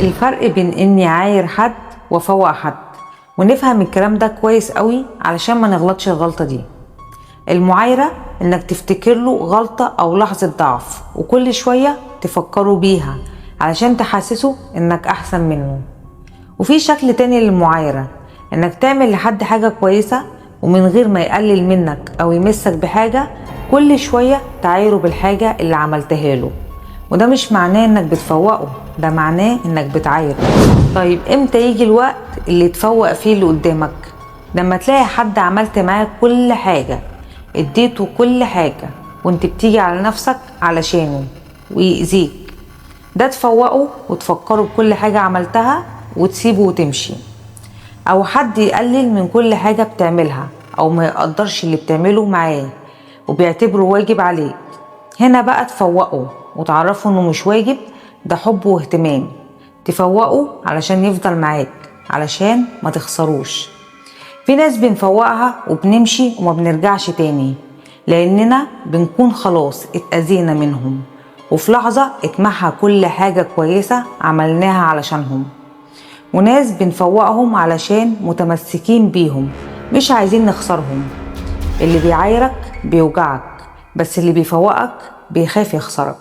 الفرق بين اني عاير حد وافوق حد، ونفهم الكلام ده كويس قوي علشان ما نغلطش الغلطة دي. المعايرة انك تفتكر له غلطة او لحظة ضعف وكل شوية تفكروا بيها علشان تحسسه انك احسن منه. وفي شكل تاني للمعايرة، انك تعمل لحد حاجة كويسة ومن غير ما يقلل منك او يمسك بحاجة كل شوية تعايره بالحاجة اللي عملتها له، وده مش معناه انك بتفوقه، ده معناه انك بتعايره. طيب امتى يجي الوقت اللي تفوق فيه اللي قدامك؟ لما تلاقي حد عملت معاه كل حاجة، اديته كل حاجة، وانت بتيجي على نفسك علشانه ويأذيك، ده تفوقه وتفكره بكل حاجة عملتها وتسيبه وتمشي. او حد يقلل من كل حاجة بتعملها او ما يقدرش اللي بتعمله معاه وبيعتبره واجب عليك، هنا بقى تفوقه وتعرفه انه مش واجب، ده حب واهتمام. تفوقه علشان يفضل معاك، علشان ما تخسروش. في ناس بنفوقها وبنمشي وما بنرجعش تاني، لاننا بنكون خلاص اتأذينا منهم، وفي لحظة اتمحى كل حاجة كويسة عملناها علشانهم. وناس بنفوقهم علشان متمسكين بيهم، مش عايزين نخسرهم. اللي بيعايرك بيوجعك، بس اللي بيفوقك بيخاف يخسرك.